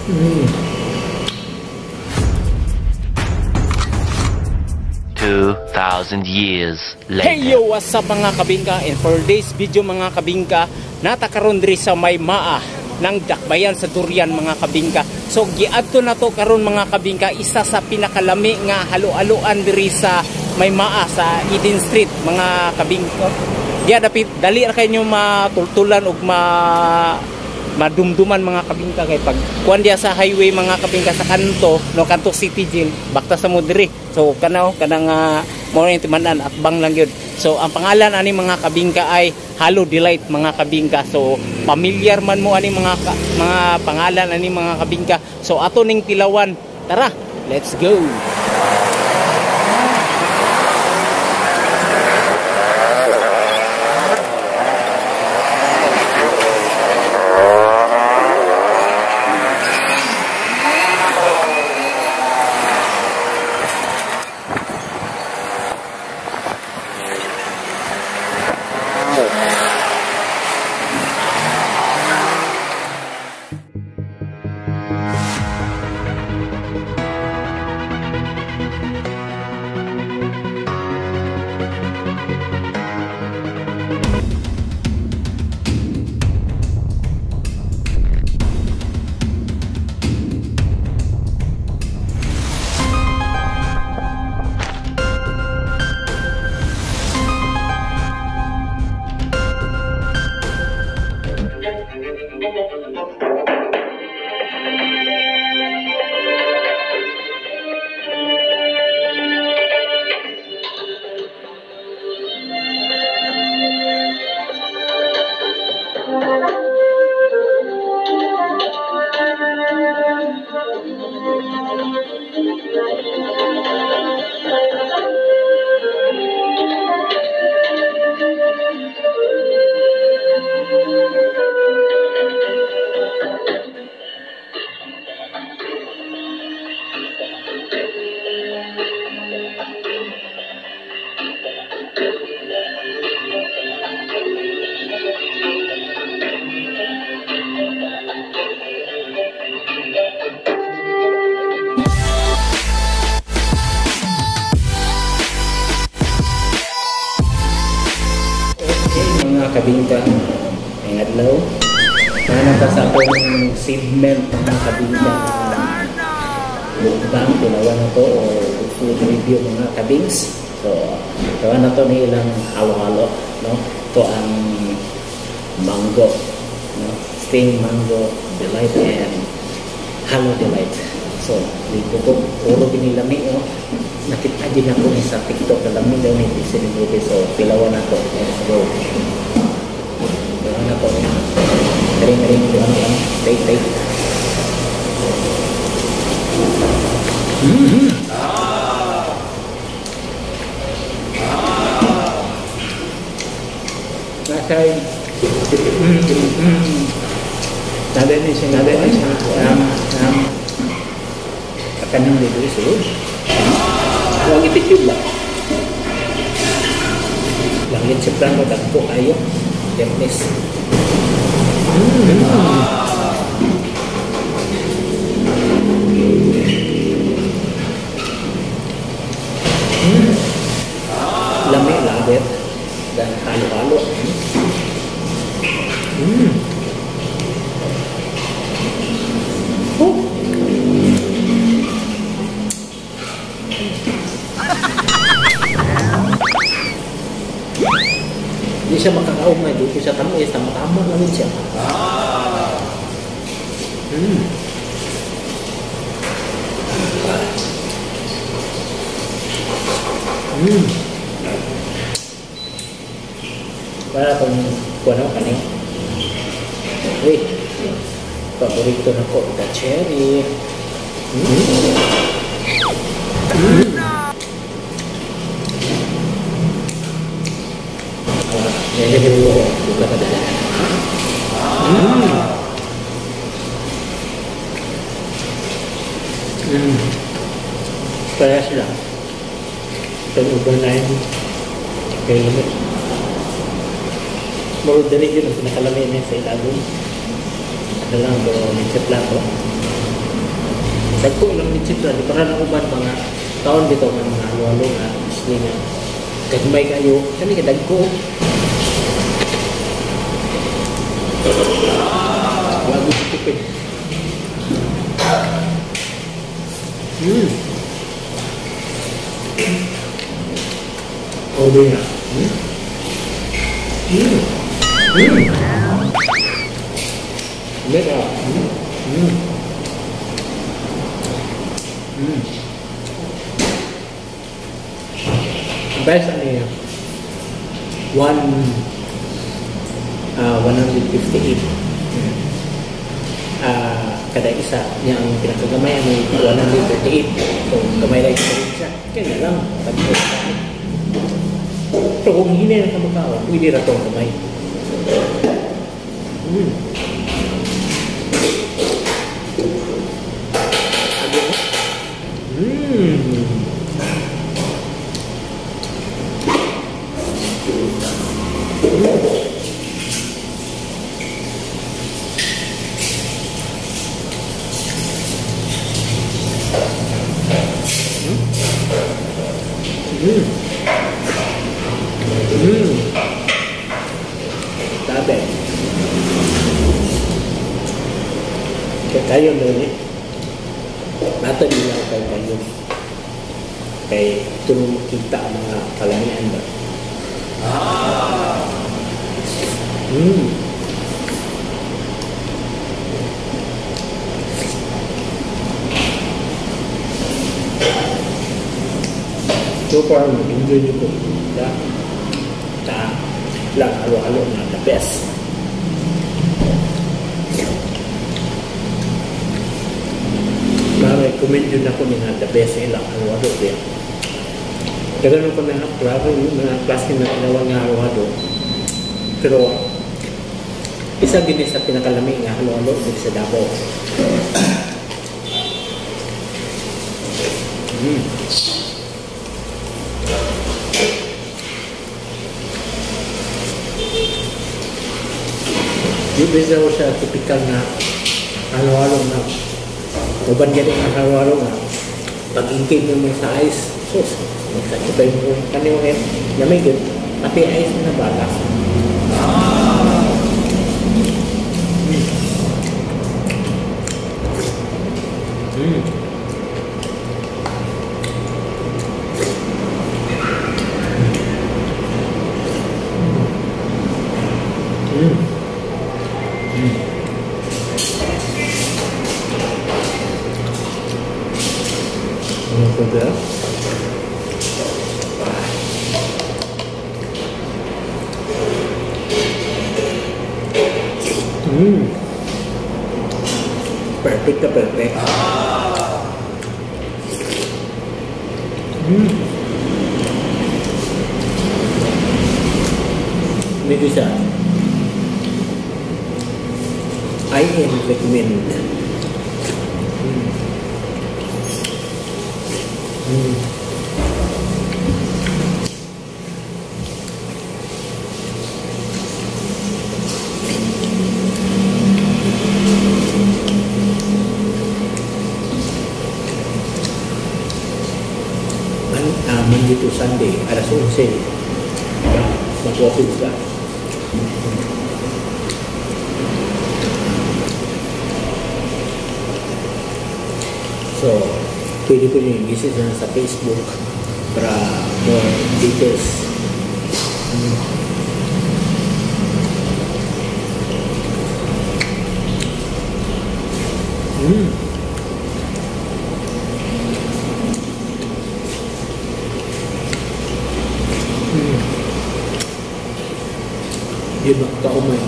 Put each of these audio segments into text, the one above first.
2,000 years later. Hey yo, what's up mga kabingka? And for this video mga kabingka, natakaroon diri sa may maa ng Dakbayan sa Durian mga kabingka. So giadto na to karon mga kabingka, isa sa pinakalami nga halo-haloan diri sa may maa sa Eden Street mga kabingka. Diya dapit dali ra kay nyo matultulan og madumduman mga kabingka kay pag kuan diya sa highway mga kabingka sa kanto no, kanto City Jail bakta sa mo diri. So kanaw kanang mo rin timan-an atbang lang gyud. So ang pangalan ani mga kabingka ay Halo Delight mga kabingka. So pamilyar man mo ani mga mga pangalan ani mga kabingka. So ato ning tilawan, tara, let's go. Mga kabingka, may adlaw na sa akong segment mga kabingka, mukbang tilawan na to o food review mga kabings. So gawa na to ni ilang halo-halo no, ito ang mango no, steam mango delight and halo delight. So dito ko puro binilami oh, nakita din ako ni sa TikTok na lami daw ni celebrity. So tilawan na to, let's go. Tilawan na to, ring ring ano ano, take take. Nasay nada ni siya, nada ni siya. Kanang dito sulod. Huwag ititube lang. Langit si plano, dagko kayo. Japanese. Lami, labet. Dan halo-halo. Oh! Di siya makakaumay, di siya tamis, tama-tama lang siya. Para kung kuno kaning. Uy, paborito na ko, the cherry. Parehas lang. Pero overnight, kaya lamit. Muro dali yun ang pinakalami na sa ilagong. Ano lang, pero minsan lang ko. Dagko ilang leche flan, di para na uban mga taon bitaw nga mga halo-halo nga mostly nga gagmay kayo, kani ka dagko. Wag stupid. Oh yeah. Mega. Best ano yun? 158. Kada isa niya ang pinakagamay ano 138. So gamay lang siya. Kaya na lang pero kung hinay na ka makaon, pwede ra tong gamay. Sabi. Kaya kayo nun eh. Bata nila kay kayo. Kay ito nung makita ang mga kalamian ba. So far, enjoy nyo po. Ta lang halo-halo na the best. Ma-recommend yun ako nga the best ilang halo-halo din. Kaya ko na klase, mga klase na ilawang nga halo-halo. Pero isa gini sa pinakalami nga halo-halo dito sa Davao. Yung bisa ko siya typical na halo-halo na uban gani nga halo-halo nga pag-ingkig mo sa ice sauce magsakit mo kanyo eh lamig yun pati ice na balas. Perfect na perfect. Medyo siya. I am recommend. Monday to Sunday, alas 11, mag-open sila. So, pwede ko nyo i-message na sa Facebook para more details. Di ba kaumay?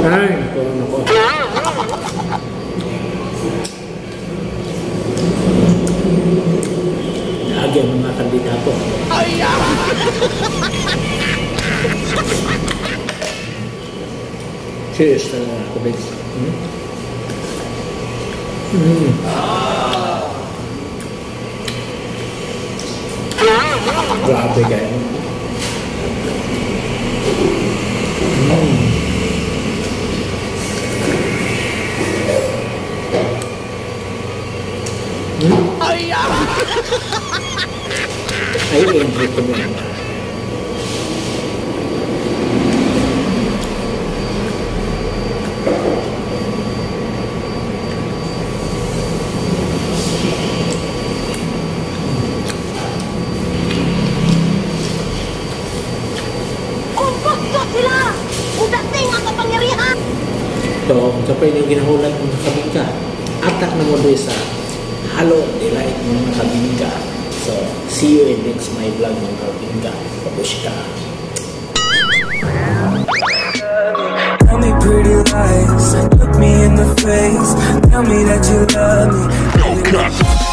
Ay, nako, nako. Naagi ang mga kandidato. Ay! Cheers na mga kabits. Grabe kayo. Ay! I recommend. Kumpusto sila! Udating ang kapangyarihan! So, sa pa inyong ginahulat mga kabingka, atak na mo doon sa Halo Delight, mga kabingka. So, see you in next my vlog, mga kabingka. Babushka! Tell me pretty lies, look me in the face. Tell me that you love me. No cut.